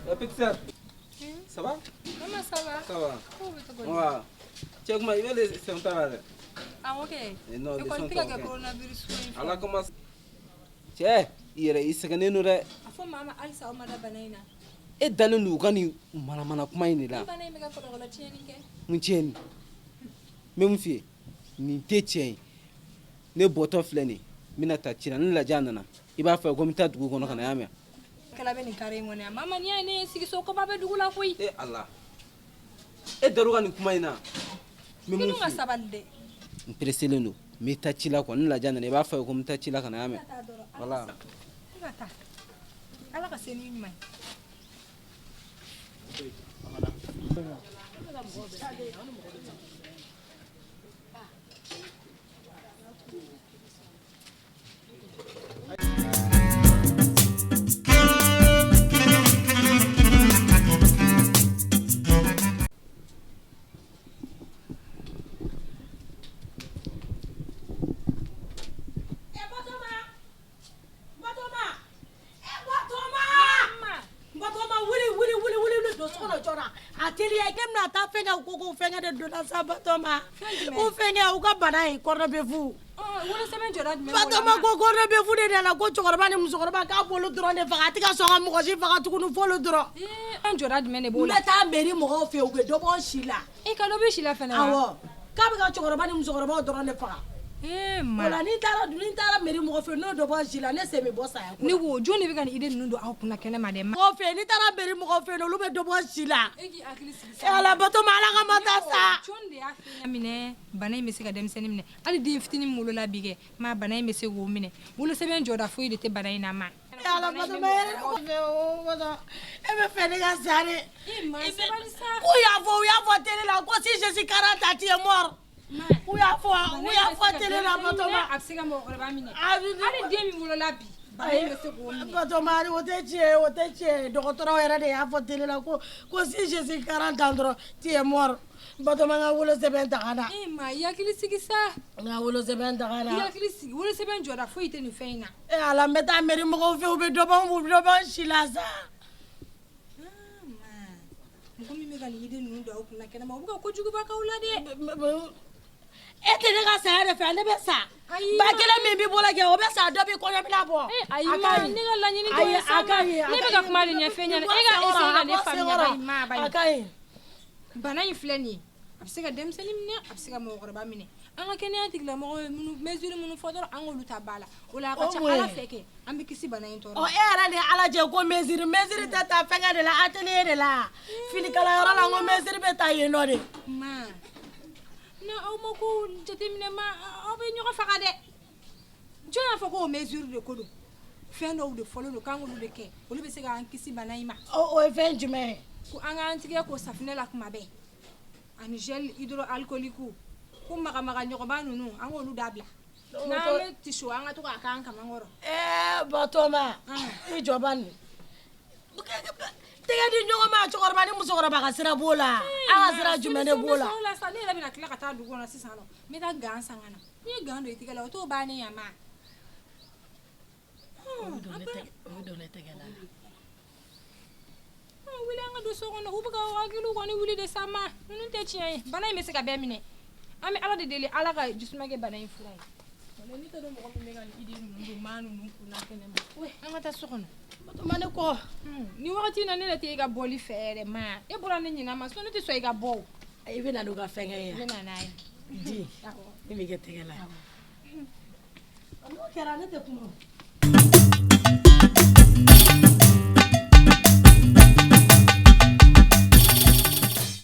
La petite sœur, ça va? Maman, ça va? Ça va. Ko bɛ cogo di? Ouais. Cɛ kuma i bɛ leçon ta la dɛ. Awɔ kɛ. Eh non, Ekɔli leçon tɛ ka ta kɛ kɛ. coronavirus ko in fɛ. Ala kama cɛ i yɛrɛ i sɛgɛnnen don dɛ. A fɔ maa ma halisa aw ma da bana in na. E dalen don u ka nin manamana kuma in de la. Ni bana in bɛ ka kɔlɔlɔ tiɲɛni kɛ. Mun tiɲɛ nin? N bɛ mun f'i ye? Nin tɛ tiɲɛ ye. Ne bɔtɔ filɛ nin ye. N bɛna taa ci la ni Lajɛ nana i b'a fɔ a ye ko n bɛ taa dugu kɔnɔ ka na i y'a mɛn? Kɛla bɛ nin carré in kɔnɔ yan. Mama n'i y'a ye ne ye n sigi so koba bɛ dugu la koyi. E Ala. E dar'u ka nin kuma in na. N bɛ I mun dun ka f'i ye? sabali dɛ. N pereselen don. N bɛ taa ci la quoi ni Lajɛ nana i b'a fɔ a ye ko n bɛ taa ci la ka na i y'a mɛn? Taa dɔrɔn. Voilà. I ka taa. Ala ka se n'i ɲuman ye. E Batɔma Batɔma e Batɔma Batɔma wuli wuli wuli wuli wuli don so kɔnɔ joona a teliya i bɛna taa fɛnkɛ ko fɛnkɛ de donna sa Batɔma ko fɛnkɛ u ka bana in kɔnɔbɛfu Wolosɛbɛn jɔda jumɛn b'o la? Batɔma ko kɔnɔbɛfu de nana ko cɛkɔrɔba ni musokɔrɔba k'a b'olu dɔrɔn de faga a tɛ ka sɔn ka mɔgɔ si faga tuguni f'olu dɔrɔn. An jɔda jumɛn de b'o N la? bɛ taa mairie mɔgɔw fɛ yen u bɛ dɔ bɔ n si la. E ka dɔ b'i si la fɛnɛ wa? Awɔ k'a bɛ ka cɛkɔrɔba ni musokɔrɔbaw dɔrɔn de faga. Ee O ma. la ni n taara ni n taara mairie mɔgɔw fɛ yen n'o dɔ bɔ n si la ne sen bɛ bɔ saya ko Ne la. ko jɔn de bɛ ka nin idée ninnu don aw kunna kɛnɛma dɛ? Mɔgɔw fɛ yen n'i taara mairie mɔgɔw fɛ yen olu bɛ dɔ bɔ n si la. E k'i hakili sigi E Ala Batɔma Ala kama taa sa. Jɔn de y'a f'i ɲɛna minɛ bana in bɛ se ka denmisɛnnin minɛ hali den fitinin min wolola bi kɛ ma bana in bɛ se k'o minɛ wolosɛbɛn jɔda foyi de tɛ bana in na ma. E Ala Batɔma e yɛrɛ de e bɛ fɛ ne ka sa de. E ma sabali sa. K'u y'a fɔ u y'a fɔ télé la ko si je suis 40 ans tu es mort. U y'a fɔ u y'a fɔ télé la Batɔma. A bɛ se ka mɔgɔkɔrɔba minɛ. A bɛ- Hali den min wolola bi bana in bɛ se k'o minɛ. Batɔma o tɛ tiɲɛ ye o tɛ tiɲɛ ye dɔgɔtɔrɔw yɛrɛ de y'a fɔ télé la ko ko si je suis 40 ans dɔrɔn tu es mort. Batɔma n ka wolosɛbɛn ta ka na. E ma i hakili sigi sa. N ka wolosɛbɛn ta ka I na. hakili sigi wolosɛbɛn jɔda foyi tɛ nin fɛn in na. E Ala n bɛ taa mairie mɔgɔw fɛ u bɛ dɔ bɔ u bɛ dɔ bɔ n si la sa. Mɔgɔ min bɛ ka nin idée ninnu don aw kunna kɛnɛma u bɛ ka kojuguba k'aw la dɛ. E tɛ ne ka saya de fɛ ne bɛ sa. Ayi, Ba ma. kelen min b'i bolo kɛ o bɛ sa dɔ b'i kɔɲɔbila bɔ. Eh, ayi A ma ka ɲi. ne ka laɲini t'o Ayi, ye sa a ka ɲi, a ne ka bɛ ka ɲi. kuma de ɲɛf'e ɲɛna e ka essayer ka ne faamuya ba in ma ba A in. ka ɲi. Bana in filɛ nin ye a bɛ se ka denmisɛnnin minɛ a bɛ se ka mɔgɔkɔrɔba minɛ an ka kɛnɛya tigilamɔgɔw ye minnu mesure minnu fɔ dɔrɔn an k'olu ta ba la o la a ka O ca mun ye? Ala fɛ kɛ an bɛ kisi bana in tɔɔrɔ Ɔ ma. e yɛrɛ de ye Ala jɛ ko mesure mesure tɛ taa fɛnkɛ de la atelier de la finikalayɔrɔ la n ko mesure bɛ taa yen nɔ de. Ma na aw ma ko jateminɛ ma aw bɛ ɲɔgɔn faga dɛ jɔn y'a fɔ ko o mesure de ko don fɛn dɔw de fɔlen don k'an k'olu de kɛ olu bɛ se k'an kisi bana in ma. O ye fɛn jumɛn ye? Ko an k'an tigɛ ko safunɛ la kuma bɛɛ ani gel hydroalcoolique ko magamaga ɲɔgɔnba ninnu an k'olu dabila n'an bɛ tissu an ka to k'a k'an kaman kɔrɔ. Ɛɛ Batɔma i jɔ ba nin. Tɛgɛ di ɲɔgɔn ma cɛkɔrɔba ni musokɔrɔba ka sira b'o la an ka sira jumɛn de b'o la. O la sa ne yɛrɛ bɛna tila ka taa dugu kɔnɔ sisan nɔ n bɛ taa gant san ka na n'i ye gant don i tigɛ la o t'o bannen yan ma. O bɛ don ne tɛgɛ la. Wuli an ka don so kɔnɔ u bɛ ka hakiliw kɔni wuli de sa ma ninnu tɛ tiɲɛ ye bana in bɛ se ka bɛɛ minɛ an bɛ Ala de deli Ala ka jisuma kɛ bana in fura ye. Walayi ne t'a dɔn mɔgɔ min bɛ ka nin idée ninnu don maa ninnu kunna kɛnɛma an ka taa so kɔnɔ. Batɔma ne kɔ. Nin wagati in na ne yɛrɛ tɛ e ka bɔli fɛ yɛrɛ ma e bɔra ne ɲinɛ ma sinon ne tɛ sɔn i ka bɔ o. I bɛ na n'u ka fɛnkɛ ye N bɛ na n'a ye. Di min bɛ kɛ tɛgɛ la. N'o kɛra ne tɛ kuma o.